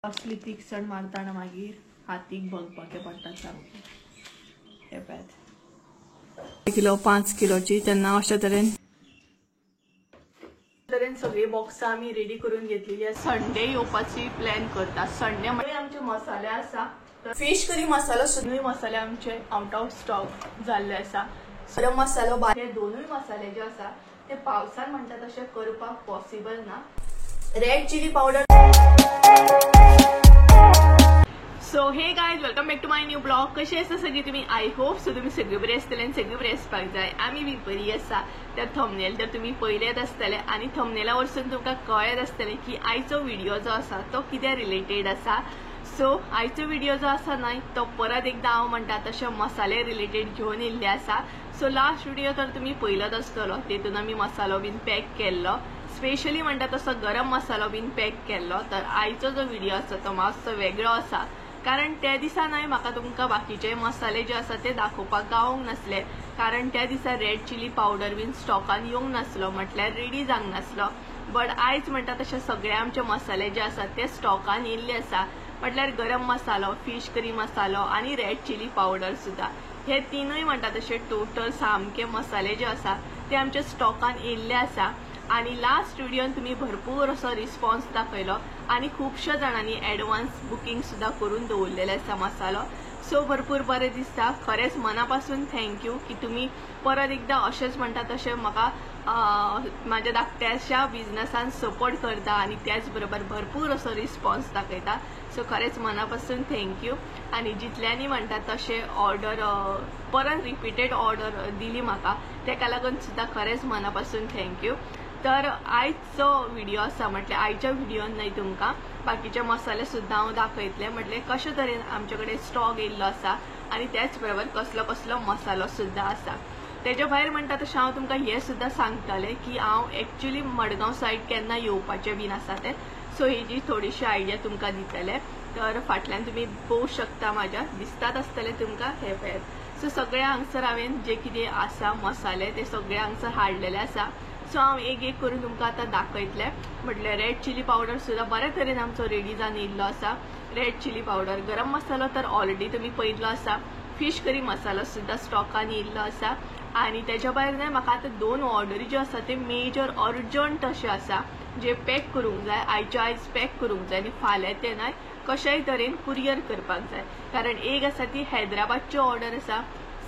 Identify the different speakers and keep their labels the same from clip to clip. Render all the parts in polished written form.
Speaker 1: असली तिखसण मारतना मागीर हातीक भगपाके पडटा सामकें. हे पळयात किलो 5 किलोची तेन्ना अशे तरेन सगळी बॉक्सां आमी रेडी करून घेतलेली. संडे येवपाची प्लॅन करता. संडे म्हणजे आमचे मसाले आसा, फिश करी मसालो सुद्दां मसाले आमचे आवट ऑफ स्टॉक जाल्ले आसा. गरम मसालो हे दोनूय मसाले जे आसा ते पावसान म्हणटा तशें करपाक पॉसिबल ना. Red chilli powder. So hey guys, welcome back to my new blog. कशे आसा सगळी तुम्ही? I hope so तुम्ही सगळे बरे आसतले आनी सगळे बरे आसपाक जाय. आमी बी बरी आसा. तर थंबनेल तर तुम्ही पळयलेच आसतले आनी थंबनेला वरसून तुमकां कळत आसतलें की आयचो व्हिडिओ जो आसा तो कित्या रिलेटेड आसा. सो आयचो व्हिडिओ जो आसा न्हय तो परत एकदां हांव म्हणटा तशें मसाले रिलेटेड घेवन येयल्ले आसा. सो लास्ट व्हिडिओ तर तुमी पळयलोच आसतलो, तेतून आमी मसालो बीन पॅक केल्लो, स्पेशली म्हणटा तसो गरम मसालो बीन पॅक केल्लो. तर आयचो जो व्हिडिओ आसा तो मातसो वेगळो आसा, कारण त्या दिसा न्हय म्हाका तुमकां बाकीचे मसाले जे आसा ते दाखोवपाक गावोंक नासले, कारण त्या दिसा रेड चिली पावडर बीन स्टॉकान येवंक नासलो, म्हटल्यार रेडी जावंक नासलो. बट आयज म्हणटा तशे सगळे आमचे मसाले जे आसा ते स्टॉकान येयल्ले आसा, म्हटल्यार गरम मसालो, फिश करी मसालो आनी रेड चिली पावडर सुद्दां. हे तिनूय म्हणटा तशे टोटल सामके मसाले जे आसा ते आमच्या स्टॉकान येयल्ले आसा. आनी लास्ट व्हिडियोन तुमी भरपूर असो रिस्पॉन्स दाखयलो आनी खुबश्या जाणांनी एडवान्स बुकींग सुद्दां करून दवरलेलें आसा मसालो. सो भरपूर बरें दिसता, खरेंच मना पासून thank you की तुमी परत एकदां अशेंच म्हणटा तशें म्हाका म्हाज्या धाकट्याशा बिजनसान सपोर्ट करता आनी त्याच बरोबर भरपूर असो रिस्पॉन्स दाखयता. सो खरेंच मना पासून thank you. आनी जितल्यांनी म्हणटा तशें ऑर्डर परत रिपीटेड ऑर्डर दिली म्हाका तेका लागून सुद्दां खरेंच मना पासून thank you. तर आयचो व्हिडिओ आसा म्हटल्यार आयच्या व्हिडियोन न्हय तुमकां बाकीचे मसाले सुद्दां हांव दाखयतलें, म्हटल्यार कशे तरेन आमचे कडेन स्टॉक येयल्लो आसा आनी त्याच बरोबर कसलो कसलो मसालो सुद्दां आसा. तेज्या भायर म्हणटा तशें हांव तुमकां हें सुद्दां सांगतलें की हांव एक्चुली मडगांव सायड केन्ना येवपाचें बीन आसा तें. सो हेजी थोडीशी आयडिया तुमकां दितलें. तर फाटल्यान तुमी पळोवंक शकता, म्हाज्या दिसतात आसतलें तुमकां हे पळयात. सो सगळे हांगसर हांवें जे कितें आसा मसाले ते सगळे हांगसर हाडलेले आसा. सो हांव एक एक करून तुमकां आतां दाखयतलें. म्हटल्यार रेड चिली पावडर सुद्दां बऱ्या तरेन आमचो रेडी जावन येयल्लो आसा. रेड चिली पावडर, गरम मसालो तर ऑलरेडी तुमी पळयल्लो आसा, फिश करी मसालो सुद्दां स्टॉकान येयल्लो आसा. आनी तेज्या भायर न्हय म्हाका आतां 2 ऑर्डरी ज्यो आसा ते मेजर अर्जंट अशे आसा जे पॅक करूंक जाय, आयच्या आयज पॅक करूंक जाय आनी फाल्यां ते न्हय कशाय तरेन कुरियर करपाक जाय. कारण एक आसा ती हैदराबादची ऑर्डर आसा,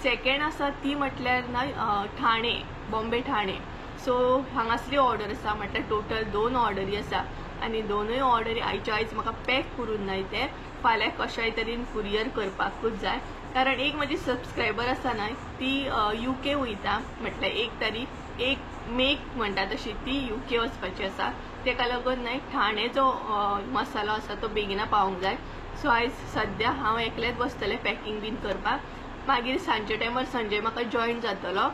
Speaker 1: सेकेंड आसा ती म्हटल्यार न्हय ठाणे, बॉम्बे ठाणे. सो हांगासली ऑर्डर आसा, म्हटल्यार टोटल 2 ऑर्डरी आसा आनी दोनूय ऑर्डरी आयच्या आयज म्हाका पॅक करून न्हय ते फाल्यां कशाय तरेन कुरियर करपाकूच जाय. कारण एक म्हजी सबस्क्रायबर आसा न्हय ती UK वयता, म्हटल्यार 1 तारीख 1 मेक म्हणटा तशी ती UK वचपाची आसा. तेका लागून न्हय ठाणे जो मसालो आसा तो बेगिना पावोंक जाय. सो आयज सद्या हांव एकलेंच बसतलें पॅकिंग बीन करपाक, मागीर सांजच्या टायमार संजय म्हाका जॉयन जातलो.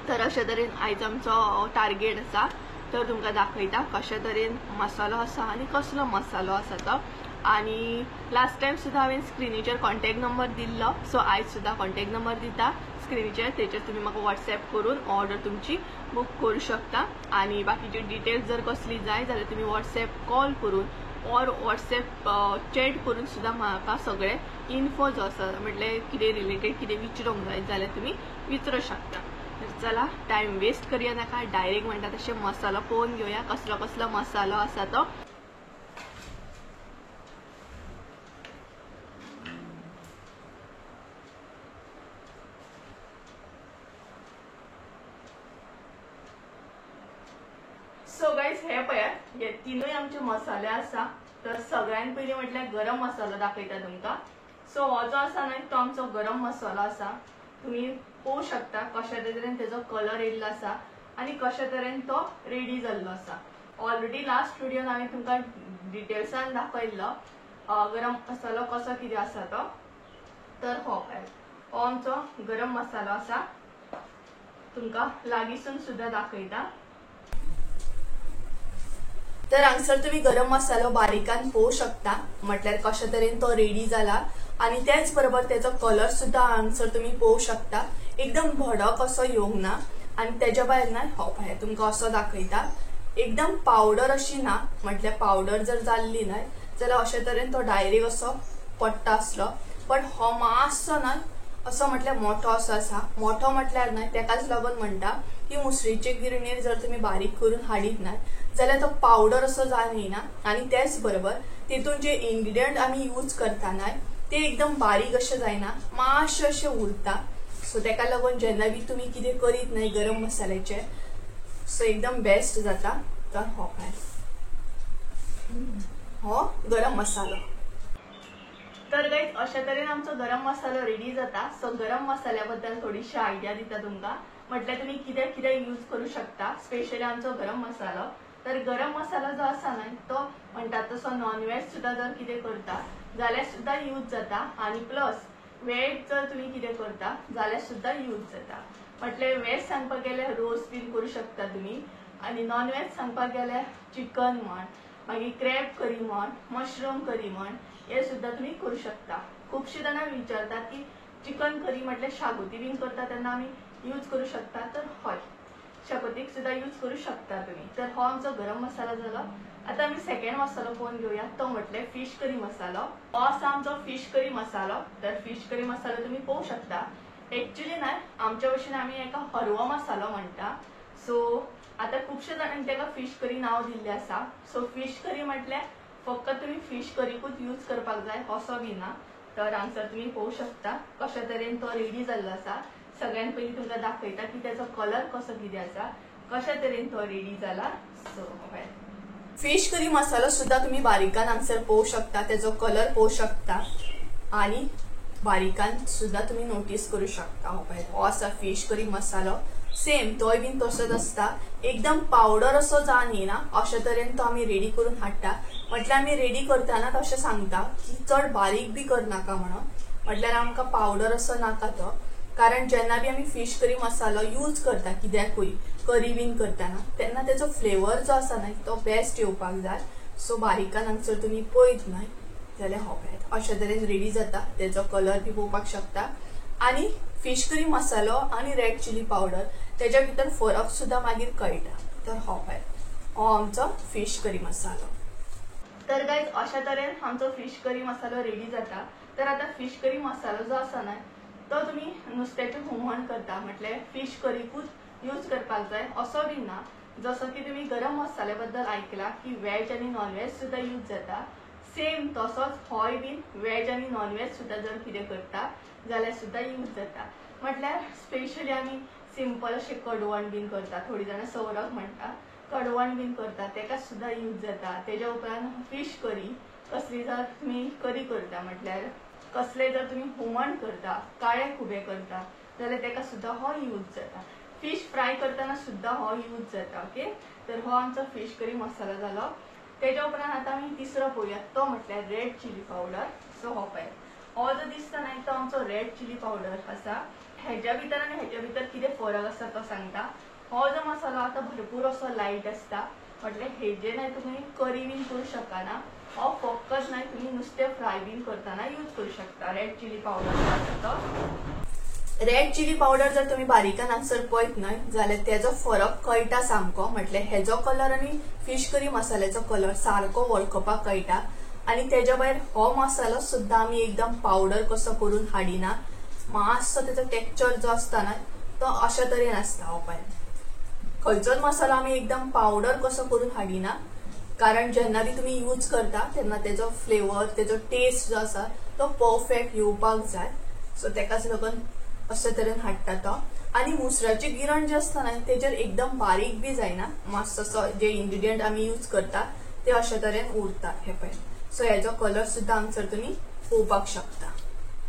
Speaker 1: तर अशे तरेन आयज आमचो टार्गेट आसा. तर तुमकां दाखयता कशे तरेन मसालो आसा आनी कसलो मसालो आसा तो. आनी लास्ट टायम सुद्दां हांवें स्क्रिनीचेर कॉन्टेक्ट नंबर दिल्लो, सो आयज सुद्दां कॉन्टेक्ट नंबर दिता स्क्रिनीचेर, तेचेर तुमी म्हाका वॉट्सॅप करून ऑर्डर तुमची बूक करूं शकता. आनी बाकीची डिटेल्स जर कसली जाय जाल्यार तुमी वॉट्सॅप कॉल करून ऑर वॉट्सॅप चॅट करून सुद्दां म्हाका सगळे इन्फो जो आसा म्हटल्यार कितें रिलेटेड कितें विचारूंक जाय जाल्यार तुमी विचारूंक शकता. तर चला टायम वेस्ट करया नाका, डायरेक्ट म्हणटा तशें मसालो पळोवन घेवया कसलो कसलो मसालो आसा तो. सो गायज हे पळयात, हे तिनूय आमचे मसाले आसा. तर सगळ्यान पयलीं म्हटल्यार गरम मसालो दाखयता तुमकां. सो हो जो आसा न्हय तो आमचो गरम मसालो आसा. तुमी पळोवंक शकता कशा तरेन तेजो कलर येयल्लो आसा आनी कशा तरेन तो रेडी जाल्लो आसा. ऑलरेडी लास्ट व्हिडियोन हांवें तुमकां डिटेल्सान दाखयल्लो गरम मसालो कसो कितें आसा तो. तर हो पळयात, हो आमचो गरम मसालो आसा, तुमकां लागींसून सुद्दां दाखयता. तर हांगसर तुमी गरम मसालो बारीकान पळोवंक शकता, म्हटल्यार कशा तरेन तो रेडी जाला आनी त्याच बरोबर तेजो कलर सुद्दां हांगसर तुमी पळोवंक शकता, एकदम भडक असो येवंक ना. आनी तेज्या भायर न्हय हो पळयात तुमकां असो दाखयता, एकदम पावडर अशी ना, म्हटल्यार पावडर जर जाल्ली न्हय जाल्यार अशे तरेन तो डायरेक्ट असो पडटा आसलो. पण हो मातसो न्हय असो म्हटल्यार मोठो असो आसा. मोठो म्हटल्यार न्हय तेकाच लागून म्हणटा की मुसळीचे गिरणीर जर तुमी बारीक करून हाडीत न्हय जाल्यार तो पावडर असो जावन येना आनी तेच बरोबर तितून जे इन्ग्रिडियंट आमी यूज करता न्हय ते एकदम बारीक अशें जायना, मातशें अशें उरता. सो तेका लागून जेन्ना बी तुमी कितें करीत न्हय गरम मसाल्याचे सो एकदम बेस्ट जाता. तर हो काय हो गरम मसालो. तर गाईज अशा तरेन आमचो गरम मसालो रेडी जाता. सो गरम मसाल्या बद्दल थोडीशी आयडिया दिता तुमकां, म्हटल्यार तुमी कितें कितें यूज करूं शकता स्पेशली आमचो गरम मसालो. तर गरम मसालो जो आसा न्हय तो म्हणटात तसो नॉन वेज सुद्दां जर कितें करता जाल्यार सुद्दां यूज जाता आनी प्लस वेज जर तुमी कितें करता जाल्यार सुद्दां यूज जाता. म्हटल्यार वेज सांगपाक गेल्यार रोस बीन करूं शकता तुमी आनी नॉन वेज सांगपाक गेल्यार चिकन म्हण, मागीर क्रॅब करी म्हण, मशरूम करी म्हण, हे सुद्दां तुमी करूं शकता. खुबशीं जाणां विचारतात की चिकन करी म्हटल्यार शागोती बीन करता तेन्ना आमी यूज करूं शकता, तर हय शागोतीक सुद्दां यूज करूं शकता तुमी. तर हो आमचो गरम मसालो जालो. आतां आमी सेकंड मसालो पळोवन घेवया, तो म्हटल्यार फिश करी मसालो. हो आसा आमचो फिश करी मसालो. तर फिश करी मसालो तुमी पळोवंक शकता. एक्चुली न्हय आमच्या भशेन आमी एका हरवो मसालो म्हणटा. सो आतां खुबशे जाणांनी ताका फिश करी नांव दिल्लें आसा. सो फिश करी म्हटल्यार फक्त तुमी फिश करीकूच यूज करपाक जाय असो बी ना. तर हांगसर तुमी पळोवंक शकता कशा तरेन तो रेडी जाल्लो आसा. सगळ्यान पयलीं तुमकां दाखयता की तेजो कलर कसो कितें आसा, कशा तरेन तो रेडी जाला. सो फिश करी मसालो सुद्दां तुमी बारीकान हांगसर पळोवंक शकता, तेजो कलर पळोवंक शकता आनी बारीकान सुद्दां तुमी नोटीस करूं शकता. हो पळय हो आसा फिश करी मसालो. सेम तोय बीन तसोच आसता, एकदम पावडर असो जावन येना अशे तरेन तो आमी रेडी करून हाडटा. म्हटल्यार आमी रेडी करतना तशें सांगता की चड बारीक बी करनाका म्हणून, म्हटल्यार आमकां पावडर असो नाका तो, कारण जेन्ना बी आमी फिश करी मसालो यूज करता कित्याकूय करी बीन करतना तेन्ना तेजो फ्लेवर जो आसा न्हय तो बेस्ट येवपाक जाय. सो बारीकान हांगसर तुमी पळयत न्हय जाल्यार हो पळयात अशे तरेन रेडी जाता. तेजो कलर बी पळोवपाक शकता आनी फिश करी मसालो आनी रेड चिली पावडर तेज्या भितर फरक सुद्दां मागीर कळटा. तर हो पळयात हो आमचो फिश करी मसालो. तर गायज अशा तरेन आमचो फिश करी मसालो रेडी जाता. तर आतां फिश करी मसालो जो आसा न्हय तो तुमी नुस्त्याचें हुमण करता म्हटल्यार फिश करीकूच यूज करपाक जाय असो बी ना. जसो की तुमी गरम मसाल्या बद्दल आयकला की वेज आनी नॉन वेज सुद्दां यूज जाता, सेम तसोच होय बीन वेज आनी नॉन वेज सुद्दां जर कितें करता जाल्यार सुद्दां यूज जाता. म्हटल्यार स्पेशली आमी सिंपल अशें कडवण बीन करता, थोडीं जाणां सवरक म्हणटा, कडवण बीन करता तेका सुद्दां यूज जाता. तेज्या उपरांत फिश करी कसली जर तुमी करी करता म्हटल्यार कसले जर तुमी हुमण करता, काळे खुबे करता जाल्यार तेका सुद्दां हो यूज जाता. फिश फ्राय करतना सुद्दां हो यूज जाता. ओके, तर हो आमचो फिश करी मसालो जालो. तेज्या उपरांत आतां आमी तिसरो पळोवया, तो म्हटल्यार रेड चिली पावडर. सो हो पळय हो जो दिसता न्हय तो आमचो रेड चिली पावडर आसा. हेज्या भितर आनी हेज्या भितर कितें फरक आसा तो सांगता. हो जो मसालो आतां भरपूर असो लायट आसता, म्हटल्यार हेजे न्हय तुमी करी बीन करूं शकना, हो फकत न्हय तुमी नुस्तें फ्राय बीन करतना यूज करूं शकता. रेड चिली पावडर जो आसा तो रेड चिली पावडर जर तुमी बारीकान हांगसर पळयत न्हय जाल्यार तेजो फरक कळटा सामको. म्हटल्यार हेजो कलर आनी फिश करी मसाल्याचो कलर सारको वळखपाक कळटा. आनी तेज्या भायर हो मसालो सुद्दां आमी एकदम पावडर कसो करून हाडिना, मातसो तेजो टेक्स्चर जो आसता न्हय तो अशा तरेन आसता. हो पळय खंयचोच मसालो आमी एकदम पावडर कसो करून हाडिना, कारण जेन्ना बी तुमी यूज करता तेन्ना तेजो फ्लेवर तेजो टेस्ट जो आसा तो परफेक्ट येवपाक जाय. सो तेकाच लागून अशे तरेन हाडटा तो. आनी मुसराची गिरण जी आसता न्हय तेजेर एकदम बारीक बी जायना, मातसो जे इन्ग्रिडियंट आमी यूज करता ते अशे तरेन उरता. हे पळय सो हेजो कलर सुद्दां हांगसर तुमी पळोवपाक शकता.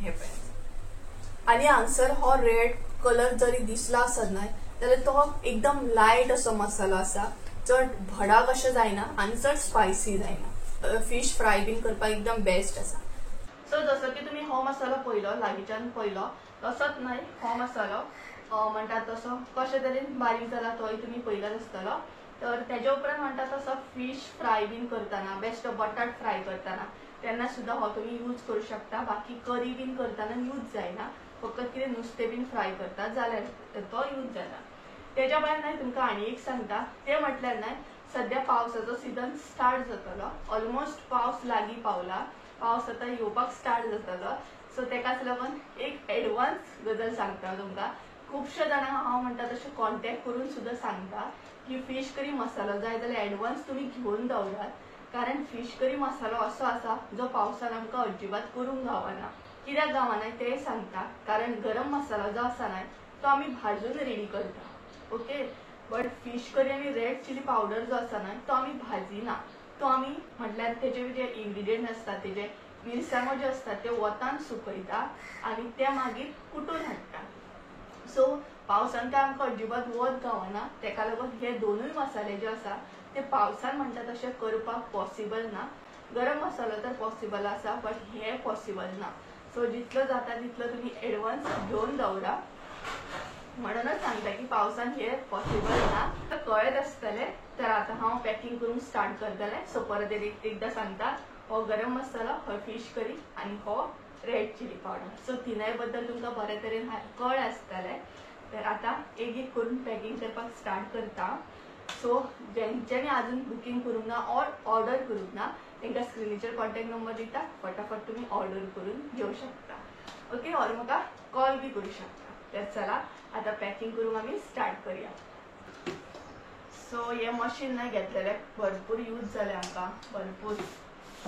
Speaker 1: हे पळय आनी हांगसर हो रेड कलर जरी दिसला आसत न्हय जाल्यार तो एकदम लायट असो मसालो आसा, चड भडाक अशें जायना आनी चड स्पायसी जायना. फिश फ्राय बीन करपाक एकदम बेस्ट आसा. सो जसो की तुमी हो मसालो पळयलो लागींच्यान पळयलो तसोच न्हय हो मसालो म्हणटा तसो कशे तरेन बारीक जाला तोय तुमी पळयलाच आसतलो. तर तेज्या उपरांत म्हणटा तसो फिश फ्राय बीन करतना बेस्ट बटाट फ्राय करतना तेन्ना सुद्दां हो तुमी यूज करूं शकता. बाकी करी बीन करतना यूज जायना, फकत कितें नुस्तें बीन फ्राय करता जाल्यार तो यूज जाता. तेज्या भायर न्हय तुमकां आनी एक सांगता, तें म्हटल्यार न्हय सध्या पावसाचो सिजन स्टार्ट जातलो, ऑलमोस्ट पावस लागीं पावला, पावस आतां येवपाक स्टार्ट जातलो. सो तेकाच लागून एक एडवान्स गजाल सांगता तुमकां. खुबश्या जाणांक हांव म्हणटा तशें कॉन्टेक्ट करून सुद्दां सांगता की फिश करी मसालो जाय जाल्यार एडवान्स तुमी घेवन दवरात, कारण फिश करी मसालो असो आसा जो पावसान आमकां अजिबात करूंक गावना. कित्याक गावना तें सांगता, कारण गरम मसालो जो आसा न्हय तो आमी भाजून रेडी करता, ओके. बट फिश करी आनी रेड चिली पावडर जो आसा न्हय तो आमी भाजिना, तो आमी म्हटल्यार तेजे जे इन्ग्रिडियंट आसता तेजे मिरसांगो ज्यो आसता ते वतान सुकयता आनी ते मागीर कुटून हाडटा. सो पावसान काय आमकां अजिबात वत गावना, तेका लागून हे दोनूय मसाले जे आसा ते पावसान म्हणटा तशें करपाक पॉसिबल ना. गरम मसालो तर पॉसिबल आसा बट हे पॉसिबल ना. सो जितलो जाता तितलो तुमी एडवान्स घेवन दवरा, म्हणूनच सांगता की पावसान हे पॉसिबल ना. कळत आसतलें. तर आतां हांव पॅकिंग करूंक स्टार्ट करतलें. सो परत एकदां सांगता, हो गरम मसालो, हो फिश करी आनी हो रेड चिली पावडर. सो तिनाय बद्दल तुमकां बरे तरेन कळ आसतलें. तर आतां एक एक करून पॅकिंग करपाक स्टार्ट करता. सो जेंच्यांनी अजून बुकींग करूंक ना ऑर ऑर्डर करूंक ना तांकां स्क्रिनीचेर कॉन्टेक्ट नंबर दिता, फटाफट तुमी ऑर्डर करून घेवं शकता, ओके. ऑर म्हाका कॉल बी करूं शकता. तर चला आतां पॅकिंग करूंक आमी स्टार्ट करूया. सो हें मशीन ना घेतलेलें भरपूर यूज जालें आमकां, भरपूर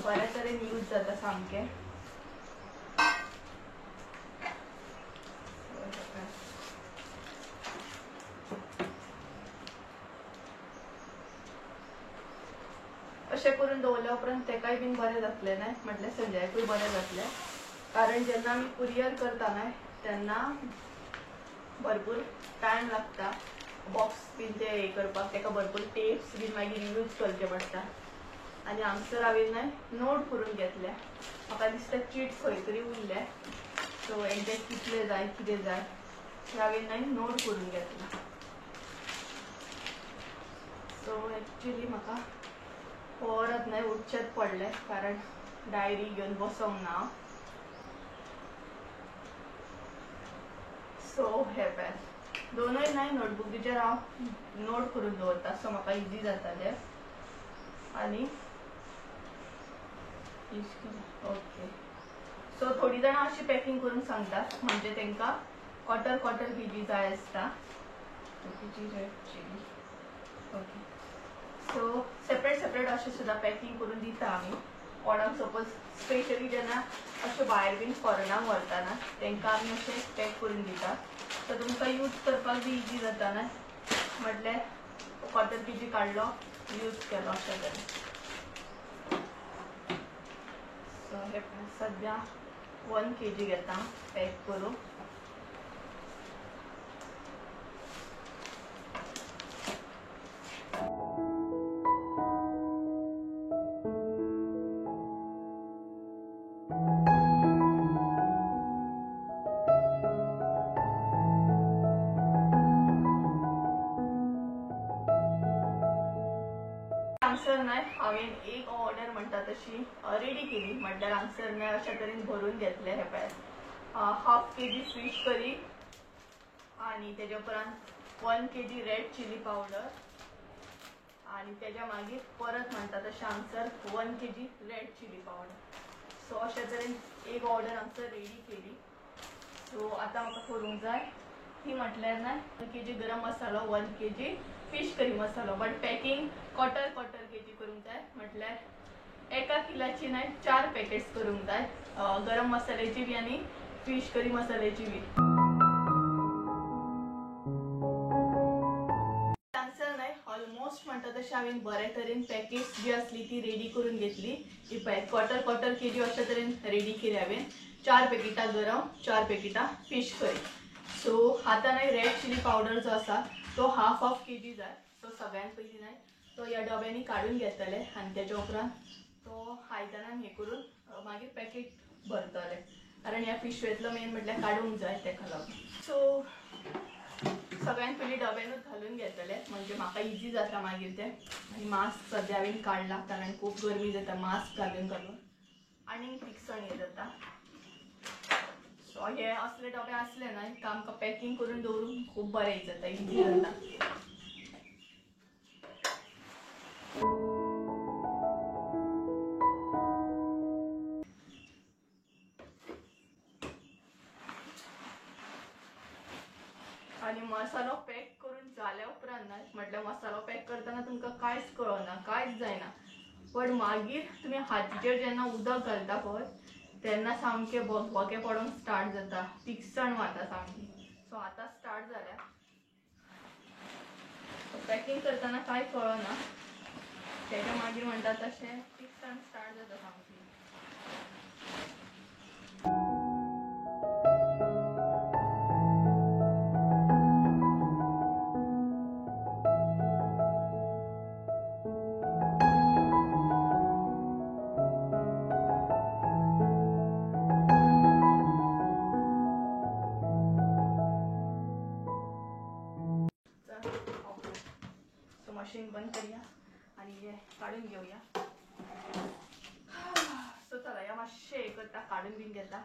Speaker 1: बऱ्या तरेन यूज जाता सामकें. अशें करून दवरल्या उपरांत तेकाय बीन बरें जातलें न्हय, म्हटल्यार संजयाकूय बरें जातलें, कारण जेन्ना आमी कुरियर करता न्हय तेन्ना भरपूर टायम लागता बॉक्स बीन ते हे करपाक, तेका भरपूर टेप्स बीन मागीर यूज करचे पडटा. आनी हांगसर हांवें न्हय नोट करून घेतले, म्हाका दिसता चीट खंय तरी उरलें. सो एक्झॅक्ट कितले जाय कितें जाय तें हांवें न्हय नोट करून घेतलां. सो एक्चुली म्हाका परत न्हय उठचेंच पडलें, कारण डायरी घेवन बसोंक ना. सो हे पळय दोनूय न्हय नोटबुकीचेर हांव नोट करून दवरता, सो म्हाका इजी जातालें. आनी ओके, सो थोडीं जाणां अशी पॅकिंग करूंक सांगतात, म्हणजे तांकां क्वॉर्टर क्वॉर्टर केजी जाय आसता. KG red chilli, okay. So separate separate अशें सुद्दां पॅकिंग करून दिता आमी कोणाक. सपोज स्पेशली जेन्ना अशें भायर बीन फॉरेनाक व्हरतना तांकां आमी अशें पॅक करून दिता, सो तुमकां यूज करपाक बी इजी जाता न्हय, म्हटल्यार क्वॉर्टर केजी काडलो यूज केलो अशें तरेन. सो हे सद्या 1 केजी घेता पॅक करून. हांगसर न्हय हांवें एक ऑर्डर म्हणटा तशी रेडी केली, म्हटल्यार हांगसर न्हय अशा तरेन भरून घेतलें. हे पळय हाफ केजी फिश करी आनी तेज्या उपरांत 1 केजी रेड चिली पावडर आनी तेज्या मागीर परत म्हणटा तशें हांगसर 1 KG red chilli powder. So अशा तरेन एक ऑर्डर हांगसर रेडी केली. सो आतां म्हाका करूंक जाय ती म्हटल्यार न्हय 1 केजी गरम मसालो, 1 केजी फिश करी मसालो, but packing quarter quarter KG करूंक जाय, म्हटल्यार एका किलाची न्हय 4 पॅकेट्स करूंक जाय, गरम मसाल्याची बी आनी फिश करी मसाल्याची बी. हांगसर न्हय ऑलमोस्ट म्हणटा तशें हांवें बरे तरेन पॅकेट्स जी आसली ती रेडी करून घेतली. ही पळय क्वॉर्टर क्वॉर्टर केजी अशा तरेन रेडी केली हांवें, 4 पॅकेटां गरम, 4 पॅकेटां फिश करी. सो आतां न्हय रेड चिली पावडर जो आसा तो हाफ हाफ केजी जाय. सो सगळ्यांत पयलीं न्हय तो ह्या डब्यांनी काडून घेतले आनी तेज्या उपरांत तो आयदनान हें करून मागीर पॅकेट भरतले, कारण ह्या पिशवेंतलो मेन म्हटल्यार काडूंक जाय तेका लागून. सो सगळ्यांत पयलीं डब्यानूच घालून घेतले, म्हणजे म्हाका इजी जाता मागीर तें. आनी मास्क सद्या हांवें काडला कारण खूब गरमी जाता मास्क घालून घालून आनी तिखसण हें जाता. सो हे असले डबे असले ना आमकां पॅकिंग करून दवरूंक खूब बरें जाता, इजी जाता. आनी मसालो पॅक करून जाल्या उपरांत ना म्हटल्यार मसालो पॅक करतना तुमकां कांयच कळना, कांयच जायना, पण मागीर तुमी हातीचेर जेन्ना उदक घालता पळय तेन्ना सामकें भगभगे पडोंक स्टार्ट जाता, तिखसण मारता सामकी. सो आतां स्टार्ट जाल्या. पॅकिंग करतना कांय कळना, तेच्या मागीर म्हणटा तशें तिखसण स्टार्ट जाता सामकी. मशीन बंद करूया आणि हे काढून घेऊया. सो चला या मातशें हे करता, काडून बीन घेता,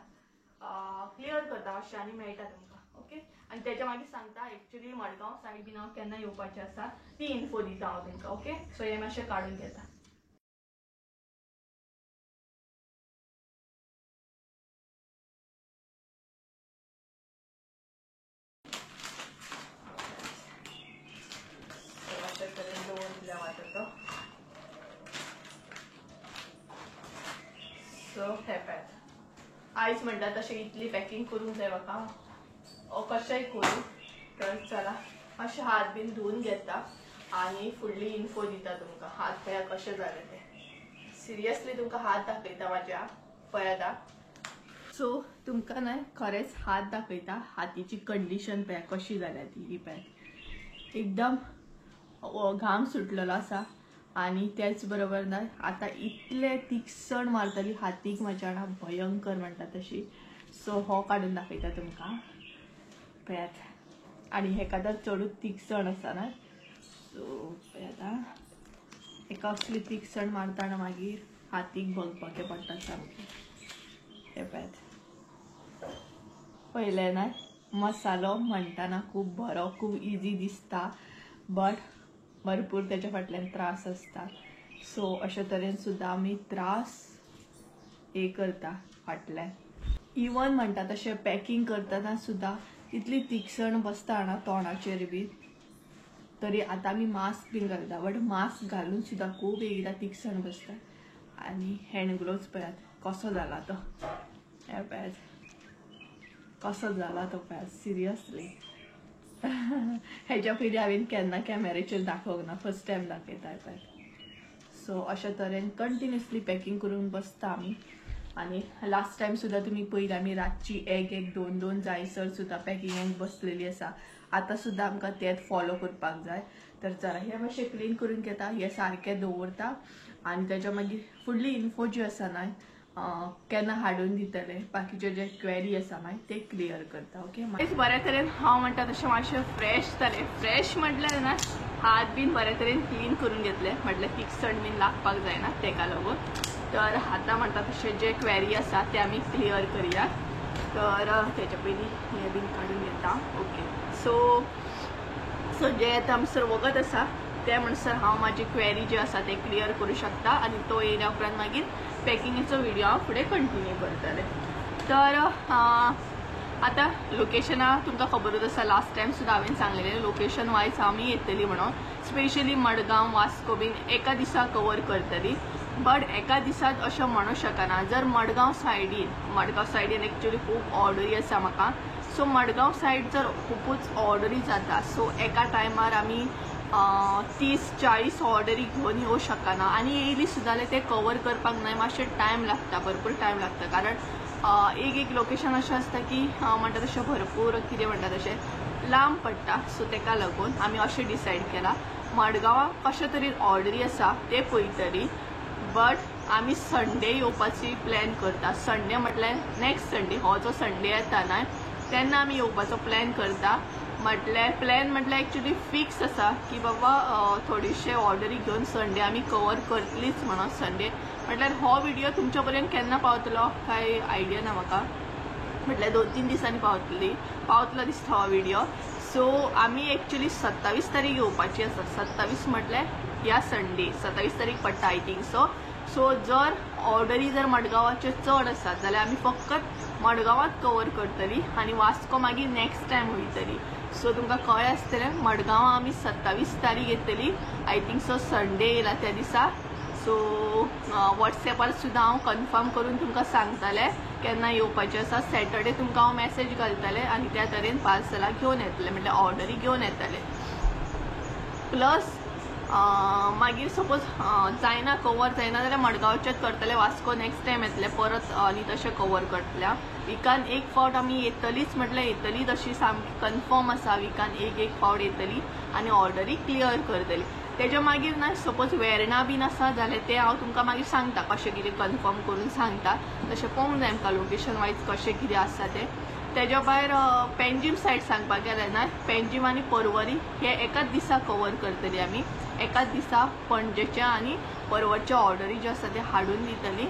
Speaker 1: क्लियर करता मातशें आनी मेळटा तुमकां. ओके, आनी तेच्या मागीर सांगता एक्चुली मडगांव सायड बीन हांव केन्ना येवपाचें आसा ती इन्फो दिता हांव तुमकां. ओके, सो हे मातशें काडून घेता. सो हे पॅक आयज म्हणटा तशें इतली पॅकिंग करूंक जाय म्हाका, कशेंय करूं. तर चला मातशें हात बीन धुवन घेता आनी फुडली इन्फो दिता तुमकां हात पळया कशें जालें तें. सिरियसली तुमकां हात दाखयता म्हाज्या, पळयात. सो तुमकां न्हय खरेंच हात दाखयता, हातीची कंडिशन पळया कशी जाल्या ती. ही पळयात एकदम घाम सुटलेलो आसा आनी त्याच बरोबर न्हय आतां इतले तिखसण मारतली हातीक म्हाज्या जाणा, भयंकर म्हणटा तशी. सो हो काडून दाखयता तुमकां, पळयात. आनी हेका तर चडूच तिखसण आसा न्हय, सो पळयात हेका असली तिखसण मारता ना मागीर हातीक भगभगे पडटा सामके. हे पळयात, पळयलें न्हय मसालो म्हणटाना खूब बरो, खूब इजी दिसता, बट भरपूर त्याच्या फाटल्यान त्रास आसता. सो अशे तरेन सुद्दां आमी त्रास हे करता फाटल्यान. इवन म्हणटा तशें पॅकिंग करतना सुद्दां इतली तिखसण बसता ना तोंडाचेर बी, तरी आतां आमी मास्क बीन घालता, बट मास्क घालून सुद्दां खूब एकदां तिखसण बसता. आनी हँड ग्लोव्स पळयात कसो जाला तो, हे पळयात कसो जाला तो पळयात. सिरियसली हेच्या पयलीं हांवें केन्ना कॅमेरेचेर दाखोवंक ना, फर्स्ट टायम दाखयता पळय. सो अशा तरेन कंटिन्युअसली पॅकिंग करून बसता आमी. आनी लास्ट टायम सुद्दां तुमी पयलीं आमी रातची एक एक दोन दोन जायसर सुद्दां पॅकिंगाक बसलेली आसा. आतां सुद्दां आमकां तेंच फॉलो करपाक जाय. तर चला हे मातशें क्लीन करून घेता, हे सारकें दवरता आनी तेच्या मागीर फुडली इन्फो जी आसा न्हय केन्ना हाडून दितले, बाकीचे जे क्वेरी आसा मागीर ते क्लियर करता. ओके, बऱ्या तरेन हांव म्हणटा तशें मातशें फ्रेश जालें. फ्रेश म्हटल्यार ना हात बीन बऱ्या तरेन क्लीन करून घेतले, म्हटल्यार तिखसण बीन लागपाक जायना तेका लागून. तर आतां म्हणटा तशें जे क्वेरी आसा ते आमी क्लियर करूया. तर तेच्या पयलीं हें बीन काडून घेता. ओके, सो सो जे आतां आमसर वगत आसा ते म्हणसर हांव म्हाजी क्वेरी जी आसा ते क्लियर करूं शकता आनी तो येयल्या उपरांत मागीर पॅकिंगेचो व्हिडियो हांव फुडें कंटिन्यू करतलें. तर आतां लोकेशनां तुमकां खबरूच आसा, लास्ट टायम सुद्दां हांवें सांगलेलें लोकेशन वायज आमी येतली म्हणून. स्पेशली मडगांव वास्को बीन एका दिसा कवर करतली, बट एका दिसात अशें म्हणूं शकना. जर मडगांव सायडीन एक्चुली खूब ऑर्डरी आसा म्हाका, सो मडगांव सायड जर खुबूच ऑर्डरी जाता, सो एका टायमार आमी 30-40 ऑर्डरी घेवन येवं शकना. आनी येयली सुद्दां जाल्यार ते कवर करपाक न्हय मातशें टायम लागता, भरपूर टायम लागता. कारण एक एक लोकेशन अशें आसता की म्हणटा तशें भरपूर कितें म्हणटा तशें लांब पडटा. सो तेका लागून आमी अशें डिसायड केलां मडगांवां कशें तरी ऑर्डरी आसा ते पळयतली, बट आमी संडे येवपाची प्लॅन करता. संडे म्हटल्यार नेक्स्ट संडे, हो जो संडे येता न्हय तेन्ना आमी येवपाचो प्लॅन करता. म्हटल्यार प्लॅन म्हटल्यार एक्चुली फिक्स आसा की बाबा थोडीशे ऑर्डरी घेवन संडे आमी कवर करतलीच म्हणून. संडे म्हटल्यार हो व्हिडियो तुमच्या पर्यंत केन्ना पावतलो काय आयडिया ना म्हाका, म्हटल्यार 2-3 दिसांनी पावतलो दिसता हो व्हिडियो. सो आमी एक्चुली 27 तारीख येवपाची आसा. 27 म्हटल्यार ह्या संडे 27 तारीख पडटा I think so. सो जर ऑर्डरी जर मडगांवाच्यो चड आसात जाल्यार आमी फकत मडगांवांत कवर करतली आनी वास्को मागीर नेक्स्ट टायम वयतली. सो तुमकां कळ्ळें आसतलें मडगांव आमी 27 तारीख येतली. I think so Sunday येयला त्या दिसा. सो वॉट्सॅपार सुद्दां हांव कन्फर्म करून तुमकां सांगतलें केन्ना येवपाचें आसा. सॅटर्डे तुमकां हांव मॅसेज घालतलें आनी त्या तरेन पार्सलां घेवन येतलें, म्हटल्यार ऑर्डरी घेवन येतलें. प्लस मागीर सपोज जायना कवर जायना जाल्यार मडगांवचेच करतले, वास्को नेक्स्ट टायम येतले परत आनी तशें कवर करतले. विकान एक फावट आमी येतलीच, म्हटल्यार येतली तशी सामकी कन्फर्म आसा. विकान एक एक फावट येतली आनी ऑर्डरी क्लियर करतली. तेज्या मागीर ना सपोज वेर्णा बीन आसा जाल्यार तें हांव तुमकां मागीर सांगता कशें कितें कन्फर्म करून सांगता. तशें पळोवंक जाय आमकां लोकेशन वायज कशें कितें आसा तें. तेज्या भायर पेंजीम सायड सांगपाक गेलें ना, पेंजीम आनी पर्वरी हे एकाच दिसा कवर करतली आमी. एकाच दिसा पणजेच्या आनी पर्वरच्या ऑर्डरी ज्यो आसा ते हाडून दितली.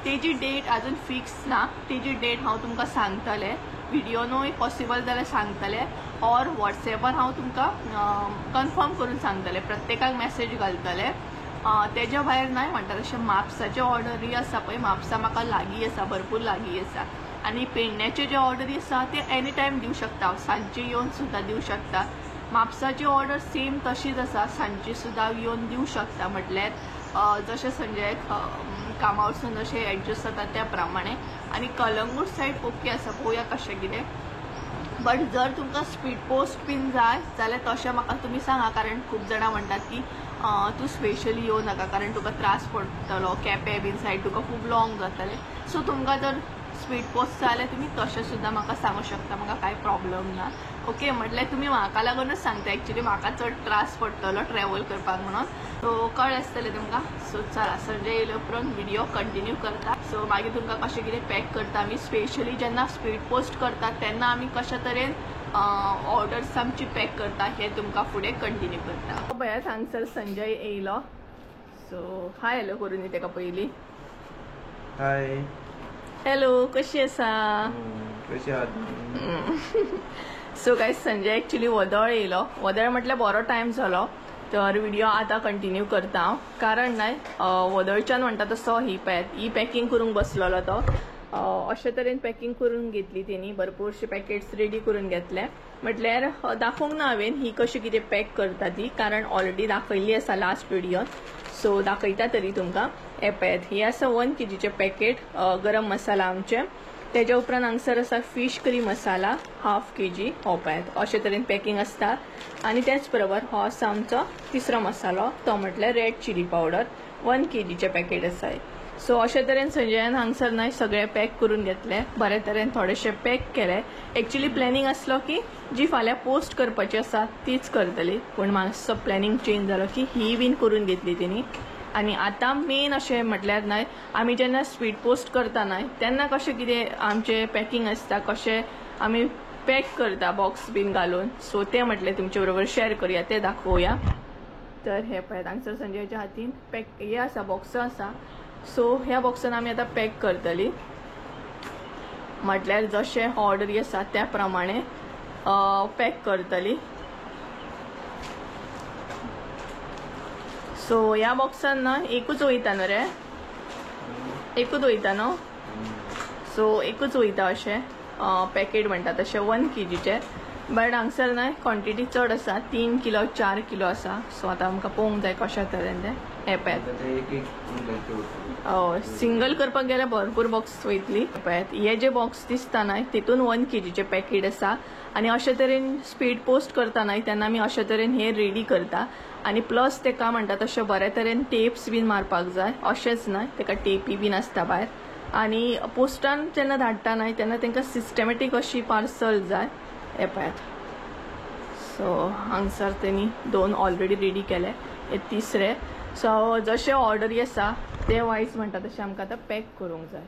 Speaker 1: तेजी डेट अजून फिक्स ना, तेजी डेट हांव तुमकां सांगतलें व्हिडियोनूय पॉसिबल जाल्यार सांगतलें ऑर वॉट्सॅपार हांव तुमकां कन्फर्म करून सांगतलें, प्रत्येकाक मॅसेज घालतलें. तेज्या भायर नाय म्हणटा तशें म्हापसाचे ऑर्डरी आसा पळय, म्हापसा म्हाका लागीं आसा, भरपूर लागीं आसा. आनी पेडण्याचे जे ऑर्डरी आसा ते एनी टायम दिवं शकता हांव, सांजचे येवन सुद्दां दिवं शकता. म्हापसाची ऑर्डर सेम तशीच आसा, सांजची सुद्दां येवन दिवं शकता. म्हटल्यार जशें संजय कामा वचून जशें एडजस्ट जाता त्या प्रमाणे. आनी कलंगूट सायड ओके आसा, पळोवया कशें कितें. बट जर तुमकां स्पीड पोस्ट बीन जाय जाल्यार तशें म्हाका तुमी सांगा, कारण खूब जाणां म्हणटात की तूं स्पेशली येवं नाका कारण तुका त्रास पडटलो, केपें बीन सायड तुका खूब लॉंग जातलें. सो तुमकां जर स्पीड पोस्ट जाय जाल्यार तुमी तशें सुद्दां म्हाका सांगू शकता, म्हाका कांय प्रॉब्लम ना. ओके, म्हटल्यार तुमी म्हाका लागूनच सांगता, एक्चुली म्हाका चड त्रास पडटलो ट्रॅवल करपाक म्हणून. सो कळ्ळें आसतलें तुमकां. सो चला संजय येयले उपरांत व्हिडिओ कंटिन्यू करता. सो मागीर तुमकां कशें कितें पॅक करता आमी. स्पेशली जेन्ना स्पीड पोस्ट करता तेन्ना आमी कशा तरेन ऑर्डर्स आमची पॅक करता हें तुमकां फुडें कंटिन्यू करता. पळयात हांगसर संजय येयलो. सो हाय हॅलो करून दी तेका पयलीं.
Speaker 2: हाय
Speaker 1: हॅलो, कशी आसा?
Speaker 2: कशी आहा?
Speaker 1: सो गायज संजय एक्चुली वदळ येयलो. वदळ म्हटल्यार बरो टायम जालो, तर व्हिडिओ आतां कंटिन्यू करता हांव. कारण नाय वदळच्यान म्हणटा तसो ही पॅक ही पॅकिंग करूंक बसलेलो तो. अशे तरेन पॅकिंग करून घेतली तेणी, भरपूरशे पॅकेट्स रेडी करून घेतले. म्हटल्यार दाखोवंक ना हांवें ही कशी कितें पॅक करता ती, कारण ऑलरेडी दाखयल्ली आसा लास्ट व्हिडियोन. सो दाखयता तरी तुमकां. हे पळयात, हे आसा 1 केजीचें पॅकेट गरम मसाला आमचें. तेज्या उपरांत हांगसर आसा फिश करी मसाला 1/2 केजी. हो पळयात अशे तरेन पॅकिंग आसता. आनी तेच बरोबर हो आसा आमचो तिसरो मसालो, तो म्हटल्यार रेड चिली पावडर 1 केजीचें पॅकेट आसा. सो अशे तरेन संजयान हांगसर नाय सगळें पॅक करून घेतलें, बरे तरेन थोडेशें पॅक केलें. एक्चुली प्लॅनिंग आसलो की जी फाल्यां पोस्ट करपाची आसा तीच करतली, पूण मातसो प्लॅनिंग चेंज जालो की ही बीन करून घेतली तेणी. आनी आतां मेन अशें म्हटल्यार नाय आमी जेन्ना स्पीड पोस्ट करता नाय तेन्ना कशें कितें आमचें पॅकिंग आसता, कशें आमी पॅक करता बॉक्स बीन घालून. सो तें म्हटलें तुमचे बरोबर शेअर करूया, तें दाखोवया. तर हे पळयात हांगसर संजयाच्या हातीन पॅक हे आसा, बॉक्स आसा. सो ह्या बॉक्सान आमी आतां पॅक करतली, म्हटल्यार जशें ऑर्डरी आसा त्या प्रमाणे पॅक करतली. सो ह्या बॉक्सान ना एकूच वयता न्हू रे, एकूच वयता न्हू. सो एकूच वयता अशें पॅकेट म्हणटा तशें 1 केजीचें. बट हांगसर ना क्वॉन्टिटी चड आसा, 3 किलो 4 किलो आसा. सो आतां आमकां पळोवंक जाय कशा तरेन तें. हे पळयात हय, सिंगल करपाक गेल्यार भरपूर बॉक्स वयतली. पळयात हे जे बॉक्स दिसता न्हय तितून 1 केजीचें पॅकेट आसा. आनी अशे तरेन स्पीड पोस्ट करता न्हय तेन्ना आमी अशे तरेन हे रेडी करता. आनी प्लस तेका म्हणटा तशें बरे तरेन टेप्स बीन मारपाक जाय, अशेंच न्हय तेका टेपी बीन आसता भायर. आनी पोस्टान जेन्ना धाडटा न्हय तेन्ना तेंकां सिस्टमॅटीक अशी पार्सल जाय. हे पळयात, सो हांगसर तेणी 2 ऑलरेडी रेडी केले, हे तिसरे. सो जशे ऑर्डरी आसा ते वायज म्हणटा तशें आमकां आतां पॅक करूंक जाय.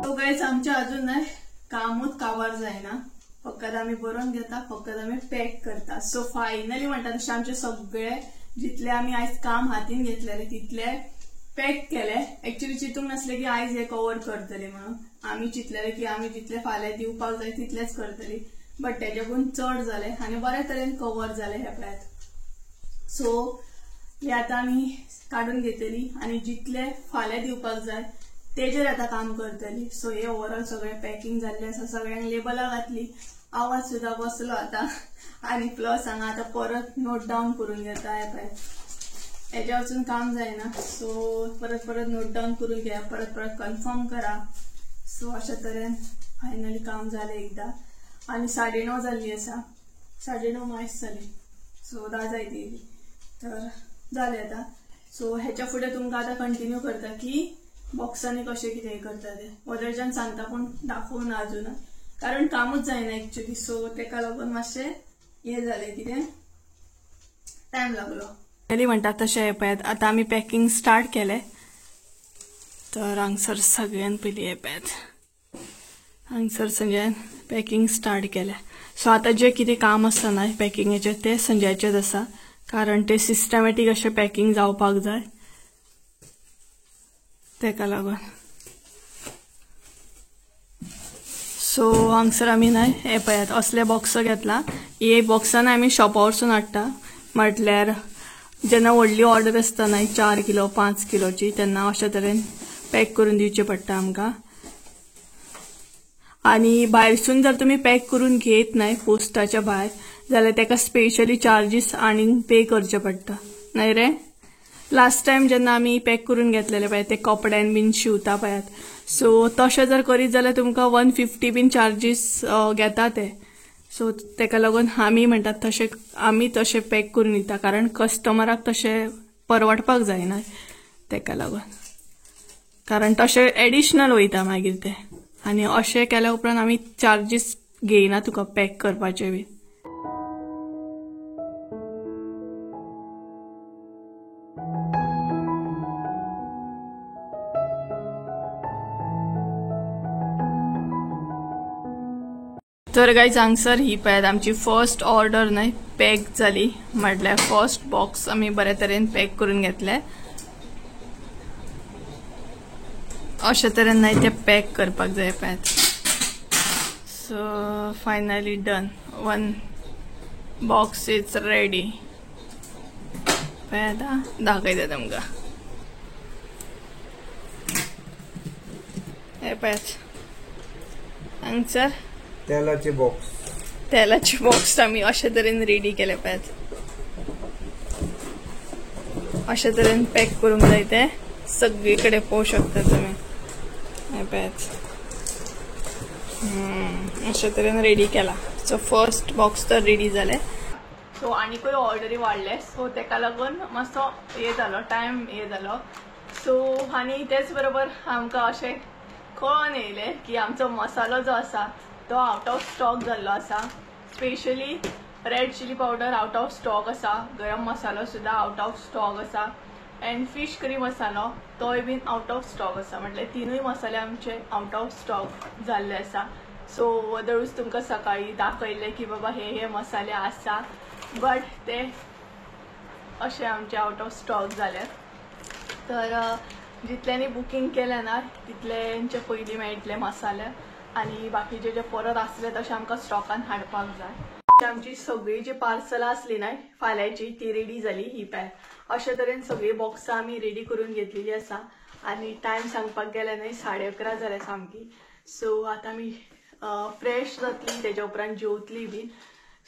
Speaker 1: सो गायज आमचें अजून न्हय कामूच काबार जायना, फकत आमी बरोवन घेता, फकत आमी पॅक करता. सो फायनली म्हणटा तशें आमचे सगळे जितले आमी आयज काम हातीन घेतलेले तितले पॅक केले. एक्चुअली चिंतूंक नासलें की आयज हे कवर करतले म्हणून, आमी चिंतलेले की आमी जितले फाल्यां दिवपाक जाय तितलेच करतली, बट तेज्याकून चड जाले आनी बऱ्या तरेन कवर जाले हे पळयात. सो हे आतां आमी काडून घेतली आनी जितले फाल्यां दिवपाक जाय तेजेर आतां काम करतली. सो हे ओवरऑल सगळें पॅकिंग जाल्लें आसा, सगळ्यांक लेबलां घातली, आवाज सुद्दां बसलो आतां. आनी प्लस हांगा आतां परत नोट डावन करून घेता. हे पळय हेज्या वचून काम जायना, सो परत परत नोट डावन करून घेया, परत परत कन्फर्म करा. सो अशा तरेन फायनली काम जालें एकदां. आनी 9:30 जाल्ली आसा, 9:30 मायस जाली, सो 10 जायत येयली तर जालें आतां. सो हेच्या फुडें तुमकां आतां कंटिन्यू करता की बॉक्सांनी कशें कितें करता तें वदळच्यान सांगता, पूण दाखोवना अजून कारण कामूच जायना एक्चुली. सो तेका लागून मातशें हें जालें, कितें टायम लागलो. पयलीं म्हणटा तशें हें पळयात आतां आमी पॅकिंग स्टार्ट केलें. तर हांगसर सगळ्यान पयलीं हें पळयात हांगसर संजयान पॅकिंग स्टार्ट केलें. सो आतां जें कितें काम आसता ना पॅकिंगेचें तें संजयाचेंच आसा, कारण ते सिस्टमॅटीक अशें पॅकिंग जावपाक जाय तेका लागून. सो हांगसर आमी न्हय हे पळयात असले बॉक्स घेतला. हे बॉक्सान आमी शॉपा वरसून हाडटा, म्हटल्यार जेन्ना व्हडली ऑर्डर आसता न्हय 4 किलो 5 किलोची तेन्ना अशा तरेन पॅक करून दिवचें पडटा आमकां. आनी भायरसून जर तुमी पॅक करून घेत न्हय पोस्टाच्या भायर जाल्यार तेका स्पेशली चार्जीस आनीक पे करचे पडटा न्हय रे. लास्ट टायम जेन्ना आमी पॅक करून घेतलेले पळय ते कपड्यान बीन शिंवता पळयात, सो तशें जर करीत जाल्यार तुमकां 150 बीन चार्जीस घेता ते. सो तेका लागून आमी म्हणटात तशें आमी तशें पॅक करून दिता, कारण कस्टमराक तशें परवडपाक जायना तेका लागून, कारण तशें एडिशनल वयता मागीर ते. आनी अशें केल्या उपरांत आमी चार्जीस घेयना तुका पॅक करपाचे बी. तर गायज हांगसर ही पळयात आमची फर्स्ट ऑर्डर न्हय पॅक जाली, म्हटल्यार फर्स्ट बॉक्स आमी बरे तरेन पॅक करून घेतले. अशे तरेन न्हय ते पॅक करपाक जाय पळयात. So finally done, 1 box is ready. पळयात दाखयता तुमकां हे पळयात हांगसर
Speaker 2: तेलाचे बॉक्स,
Speaker 1: तेलाचे बॉक्स आमी अशे तरेन रेडी केले पळयात. अशे तरेन पॅक करूंक जाय ते सगळी कडेन पळोवंक शकता तुमी. हे पळयात अशे तरेन रेडी केला. सो फर्स्ट बॉक्स तर रेडी जाले. सो आनीकूय ऑर्डरी वाडले, सो तेका लागून मातसो हे जालो टायम हे जालो. सो आनी तेच बरोबर आमकां अशें कळोन येयलें की आमचो मसालो जो आसा तो आवट ऑफ स्टॉक जाल्लो आसा. Specially red chilli powder out of stock आसा, गरम मसालो सुद्दां आवट ऑफ स्टॉक आसा, एंड फिश करी मसालो तोय बीन आवट ऑफ स्टॉक आसा. म्हटल्यार तिनूय मसाले आमचे आवट ऑफ स्टॉक जाल्ले आसा. सो वदळूच तुमकां सकाळी दाखयल्लें की बाबा हे हे मसाले आसा, बट ते अशे आमचे आवट ऑफ स्टॉक जाले. तर जितल्यांनी बुकींग केलें ना तितल्यांचे पयलीं मेळटले मसाले, आनी बाकीचे जे परत आसले तशें आमकां स्टॉकान हाडपाक जाय. आमची सगळी जी पार्सलां आसली न्हय फाल्यांची ती रेडी जाली. ही पॅक अशे तरेन सगळीं बॉक्सां आमी रेडी करून घेतलेली आसा. आनी टायम सांगपाक गेले न्हय 11:30 जाले सामकी. सो आतां आमी फ्रेश जातली, तेज्या उपरांत जेवतली बीन.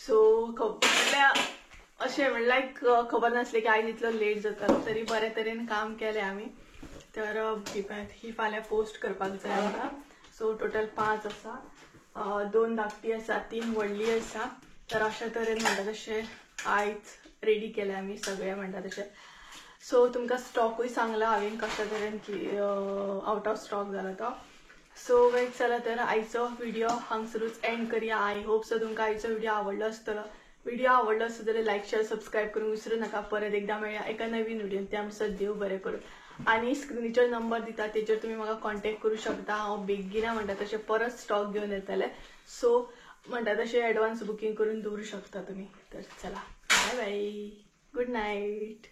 Speaker 1: सो म्हणल्यार अशें म्हणल्यार खबर नासलें की आयज इतलो लेट जातालो, तरी बरे तरेन काम केलें आमी. तर ही पळयात ही फाल्यां पोस्ट करपाक जाय आमकां. सो टोटल 5 आसा, 2 धाकटी आसा, 3 व्हडली आसा. तर अशा तरेन म्हणटा तशें आयज रेडी केलें आमी सगळें म्हणटा तशें. सो तुमकां स्टॉकूय सांगला हांवें कशा तरेन की आवट ऑफ स्टॉक जाला तो. सो गायज चला तर आयचो व्हिडिओ हांगसरूच एंड करया. I hope so तुमकां आयचो व्हिडिओ आवडलो आसतलो. व्हिडिओ आवडलो आसतो जाल्यार लायक शेअर सबस्क्रायब करूंक विसरू नका. परत एकदां मेळया एका नवीन व्हिडियोन, त्या म्हणसर देव बरें करूं. आनी स्क्रिनीचेर नंबर दिता तेचेर तुमी म्हाका कॉन्टेक्ट करूं शकता. हांव बेगीना म्हणटा तशें परत स्टॉक घेवन येतलें. सो म्हणटा तशें एडवान्स बुकींग करून दवरूं शकता तुमी. तर चला, बाय बाय, गूड नायट.